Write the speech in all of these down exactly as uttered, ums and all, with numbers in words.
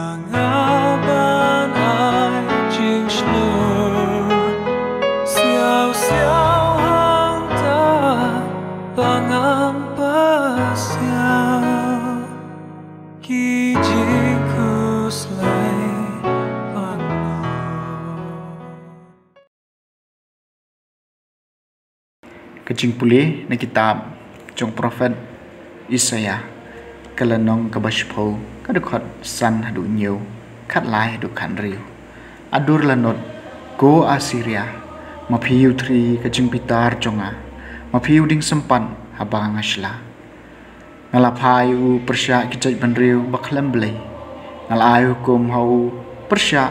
Nga ban ai jingshlur siaw siaw hangta ba ngam pasiaw ki jingkhuslai pang. Ka jingpule na kitab jong prophet Isaiah, ka lynnong kaba shiphew, ka dkhot san haduh hynñiew, khatlai haduh khathynriew. Adur la nud, ko Assyria, ma phi ïa u thri ka jingbitar jong nga, ma phi ïa u dieng sympat haba nga shla. Nga la phah ïa u pyrshah ki jaitbynriew ba khlem Blei. Nga la ai hukum ha u pyrshah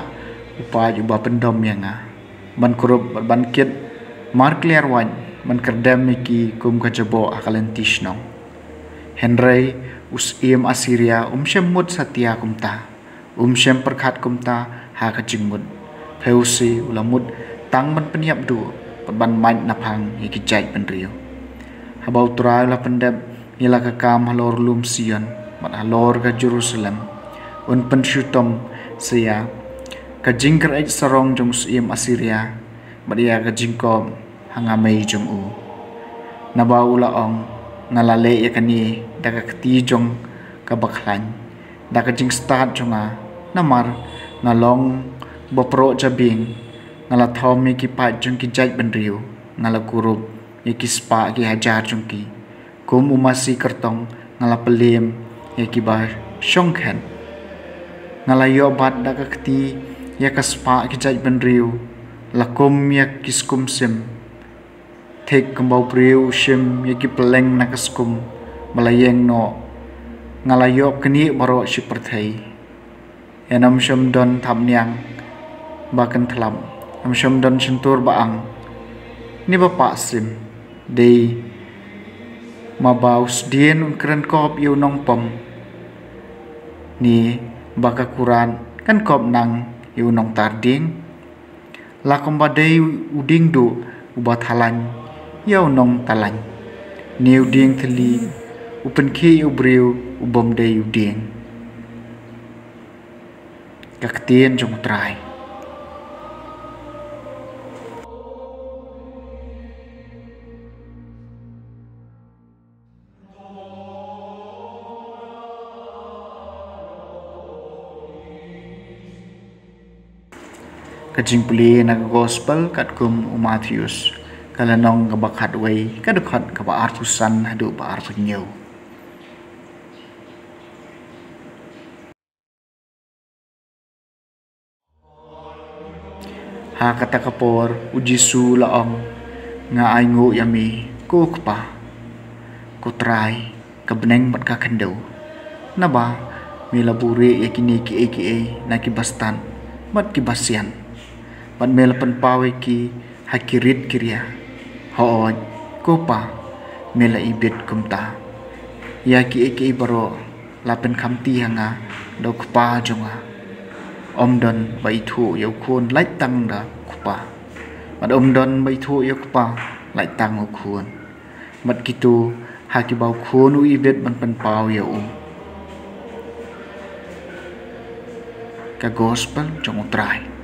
u paid uba pyndom ïa nga, ban kurup bad ban kit markylliar wait, ban kyrdem ïa ki kum ka jaboh ha ka lynti shnong. Hynrei u syiem Assyria um shym mut satia kumta. Um shym pyrkhat kumta ha ka jingmut. Phi u si u la mut tang ban pynïap duh bad ban mait naphang ïa ki jaitbynriew. Haba U Trai u la pyndep ïa la ka kam halor lum Sion bad halor ka Jerusalem, un pynshitom sa ïa ka jingkyreit sarong jong u syiem Assyria bad ïa ka jingkop ha nga mei jong u. Naba u la ong, nga la leh ïa kane da ka kti jong ka bakhlaiñ, da ka jingstad jong nga, namar nga long ba proh jabieng. Nga la thom ïa ki paid jong ki jaitbynriew, nga la kurup ïa ki spah ki hajar jong ki. Kum u masi kyrtong nga la pyllim ïa kiba shongkhet. Nga la ïoh bat da ka kti ïa ka spah ki jaitbynriew, la kum ïa ki skum sim. Thik kumba u briew u shim ïa ki pylleng na ka skum ba la ïeng noh, nga la ïoh knieh baroh shi pyrthei. Ïa, ym shym don thapniang ba kynthlap, ym shym don shyntur ba ang, ne ba pah sim. Dei ma ba u sdien un kren kop ïa u nongpom, ne ba ka kurat kan kop nang ïa u nongtar dieng. La kumba dei u dieng duh uba thalaiñ ïa u nongthalaiñ, ne u dieng thylli u pynkhih ïa u briew u bym dei u dieng. Ka ktien jong U Trai. Ka jingpule na ka gospel katkum u Mathaios, ka lynnong kaba khatwei, ka dkhot kaba arphew san haduh ba arphew hynñiew. Ha kata ka por u Jisu u la ong, nga ainguh ïa me, ko Kpa, ko Trai ka bneng bad ka khyndew. Naba me la buhrieh ïa kine kiei kiei na kiba stad bad kiba sian, bad me la pynpaw ïa ki ha ki rit ki ria. Hooid, ko Pa, me la ibit kumta. Ïa kiei kiei baroh la pynkhamti ha nga da u Kpa jong nga. Ym don ba ithuh ïa u Khun lait tang da u Kpa, bad ym don ba ithuh ïa u Kpa lait tang u Khun, bad kito ha kiba u Khun u ibit ban pynpaw ïa u. Ka gospel jong U Trai.